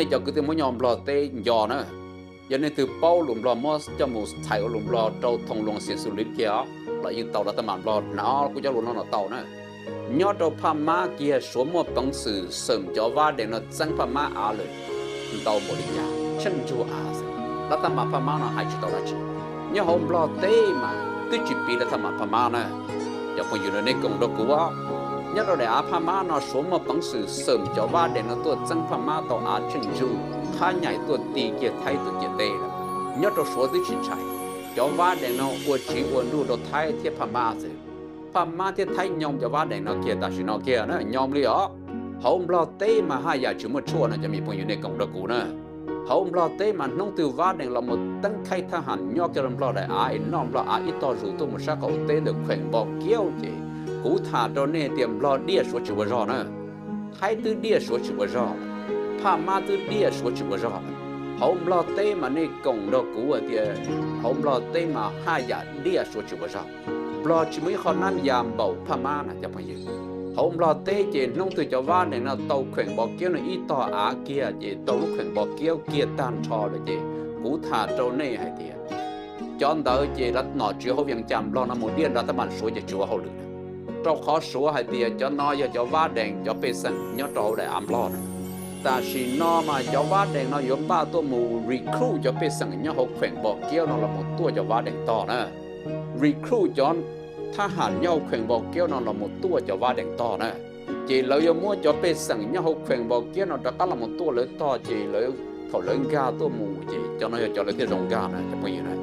Nej cov kwv tij Hmoob nyob Nplog teb nco na, yog nej twg paub lus Nplog muab coj mus txhais ua lus Nplog rau thoo loo xias xu liv kiag os los yeej tau, lawv tab mam Nplog hnov kuv cov lus no los tau na. Nyob rau Phaj Mab kiag Suav muaj peev xwm xawm cov vab dees no txeeb Phaj Mab av lawm ntau npaum li cas, tsheej ntsug av xwb, lawv tab mam Phaj Mab no hais tsis tau dab tsi. Nyob hauv Nplog teb mas twb tsis piv lawv tab mam Phaj Mab na. Cov phooj ywg, nej koom nrog kuv, nyob rau daim av Phaj Mab no Suav muaj peev xwm xawm cov vab dees no tuaj txeeb Phaj Mab tau av tsheej ntsug, qhab nyaim tuaj ti kiag Thaib tus ciam teb lawm. Nyob rau Suav twb tsis ntshai, cov vab dees no ua tsiv ua nruj rau Thaib thiab Phaj Mab xwb. Phaj Mab thiab Thaib nyo cov vab dees no kiag tam sim no kiag na, nyo li os. Hauv Nplog teb mas haj yam tsis muaj tshuaj no, cov me phooj ywg, nej koom nrog kuv na. Hauv Nplog teb mas hnub twg vab dees los mus teeb khaib thab ham nyob kiag rau Nplog daim av es noj Nplog av ib tog zus tuaj mus sab qaum teb ntawm kheem Npo Kiaub ces kuv tham rau nej tias Nplog diaj Suav tsis ua zog na. Thaib twb diaj Suav tsis ua zog, Phaj Mab twb diaj Suav tsis ua zog. Hauv Nplog teb mas nej koom nrog kuv hais tias hauv Nplog teb mas haj yam diaj Suav tsis ua zog. Nplog tsis muaj ib qho nab ya npaum Phaj Mab na, cov phooj ywg. Hauv Nplog teb ces hnub twg cov vab dees no tau kheem Npo Kiaub no ib tog av kiag ces tau lub kheem Npo Kiaub kiag tag nrho lawm ces kuv tham rau nej hais tias cov ntawd ces lawv nom tswv hauv Vias Cas Nplog no mus diaj nra tab mam Suav ces tsis ua hauj lwm na. Rau qhov Suav hais tias cov no yog cov vab dees cov pej xeem nyob rau hauv daim av Nplog na. Tam sim no mas cov vab dees no yuav npaj tuaj mus recruit cov pej xeem nyob hauv kheem Npo Kiaub no los mus tuaj cov vab dees tog na. Recruit cov thab ham nyob hauv kheem Npo Kiaub no los mus tuaj cov vab dees tog na. Ces lawv yuav muab cov pej xeem nyob hauv kheem Npo Kiaub no rov qab los mus tuaj lawv tog ces lawv, thaum lawv nkag tuaj mus ces cov no yog cov lawv thiaj zoo nkag na, cov phooj ywg na.